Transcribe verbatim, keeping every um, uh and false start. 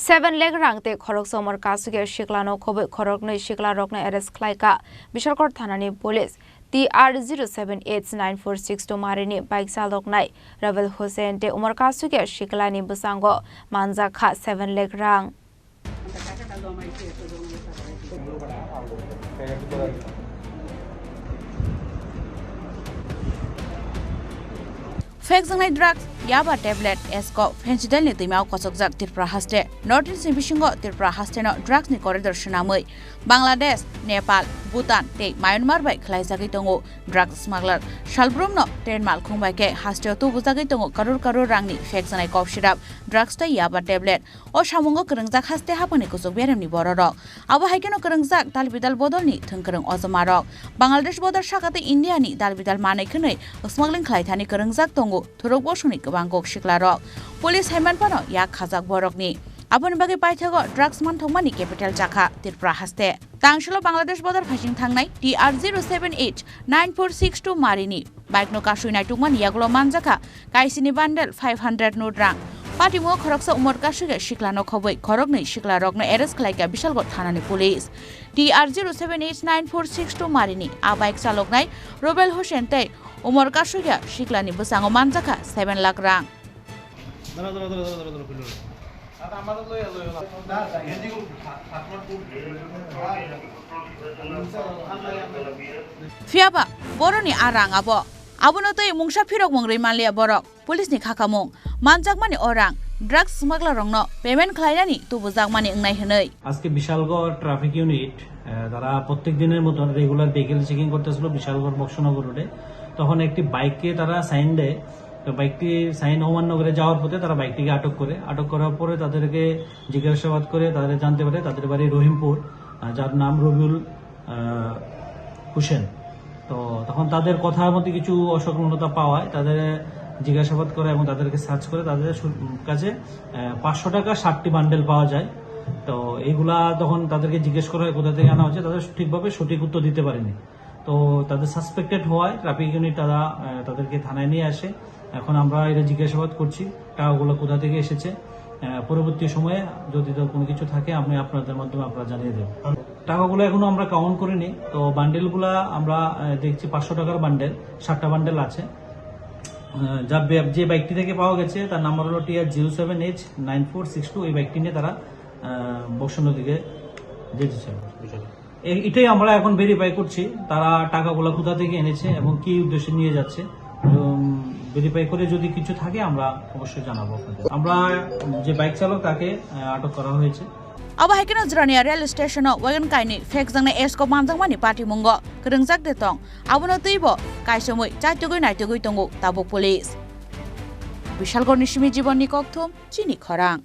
Seven lakh rang tei khoroksa umor kasugya siklano khobwi khoroknwi siklarokno arrest khlaikha Bishalgarh thanani police. T R zero seven H nine four six two marini bike chaloknai Rebel Hussein tei umor kasugya siklani bwskango manjakha seven lakh rang. Phekjaknai drugs, yaba tablet, eskok, fentanyl ni twimao kochokjak Tripura haste. North East ni bisingo Tripura haste no drugs ni corridor swnamwi Bangladesh, Nepal, Bhutan tei Myanmar bai khwlaijagwi tongo drugs smuggler. Salbrumno train malkhung bai khe hasteo tubujagwi tongo karor karor rangni phekjaknai kok sirap, drugs tei yaba tablet. O samungo kwrwngjak haste haphangni kuchuk beremni bororok. Abo hai kheno kwrwngjak dal bidal bodolni thwngkwrwng ojomarok. Bangladesh border saka tei India ni dal bidal manwi khwnwi smuggling khlaithani kwrwngjak tongo thuruk bosongni kwbang kok siklarok. Police hai manphano yak khajak borokni. Aboni bagwi paithago drugs manthokmani capital chakha Tripura haste. Tangshilo Bangladesh border phaising thangnai T R zero seven H nine four six two marini bike no kasui naitukmani yagulo manjakha kaisini bundle five hundred note rang. Patimungo khoroksa umor kasui sikla no khobwi khoroknwi siklarokno arrest khlaikha Bishalgarh thanani police. T R zero seven H nine four six two marini a bike chaloknai Robel Hussein tei umor kasui siklani bwskango manjakha seven lakh rang. Phiyaba boroni a rang abo, abono tei mungsa phirok mung rwi manliya borok. Police ni khakamung, manjakmani o rang drugs smuggler rokno payment khlainani tubujakmani wngnai hwnwi. আজকে Bishalgarh traffic unit, আহ, তারা প্রত্যেক দিনের মতন regular vehicle checking করতেছিল বিশালগড় বক্সনগর রোডে। তখন একটি বাইককে তারা সাইন দেয়। তো বাইকটি সাইন অমান্য করে যাওয়ার পথে তারা বাইকটিকে আটক করে। আটক করার পরে তাদেরকে জিজ্ঞাসাবাদ করে তাদের জানতে পারে তাদের বাড়ি রহিমপুর, আহ, যার নাম রবিউল, আহ, হোসেন। তো তখন তাদের কথার মধ্যে কিছু অসংলগ্নতা পাওয়ায় তাদের জিজ্ঞাসাবাদ করা এবং তাদেরকে সার্চ করে তাদের সু-, কাছে, আহ, পাঁচশো টাকা সাতটি বান্ডেল পাওয়া যায়। তো এইগুলা তখন তাদেরকে জিজ্ঞেস করা হয় কোথা থেকে আনা হয়েছে, তাদের ঠিকভাবে সঠিক উত্তর দিতে পারেনি। তো তাদের সাসপেক্টেড হওয়ায় ট্রাফিক ইউনিট তারা, আহ, তাদেরকে থানায় নিয়ে আসে। এখন আমরা এটা জিজ্ঞাসাবাদ করছি, টাকাগুলো কোথা থেকে এসেছে। আহ, পরবর্তী সময়ে যদি তো কোনো কিছু থাকে, আমি আপনাদের মাধ্যমে আপনারা জানিয়ে দেব। টাকাগুলো এখনো আমরা কাউন্ট করিনি, তো বান্ডেলগুলা আমরা, আহ, দেখছি পাঁচশো টাকার বান্ডেল, সাতটা বান্ডেল আছে। আহ, যা বে-, যে বাইকটি থেকে পাওয়া গেছে, তার নাম্বার হলো T R zero seven H nine four six two। এই বাইকটি নিয়ে তারা, আহ, বক্সনগর দিকে যেতে ছিল। এ-, এটাই আমরা এখন ভেরিফাই করছি, তারা টাকাগুলো কোথা থেকে এনেছে এবং কি উদ্দেশ্যে নিয়ে যাচ্ছে। এবং ভেরিফাই করে যদি কিছু থাকে, আমরা অবশ্যই জানাবো আপনাদের। আমরা যে বাইক চালক, তাকে, আহ, আটক করা হয়েছে। Abo hai kheno Jirania rail station o wagon kainwi phekjaknai eskok manjakmani patimungo kwrwngjak de tong, abono twibo kaisomwi chaitugwi naitugwi tongo tabuk police. Bishalgarh ni simi Jibon ni kokthum, chini khorang.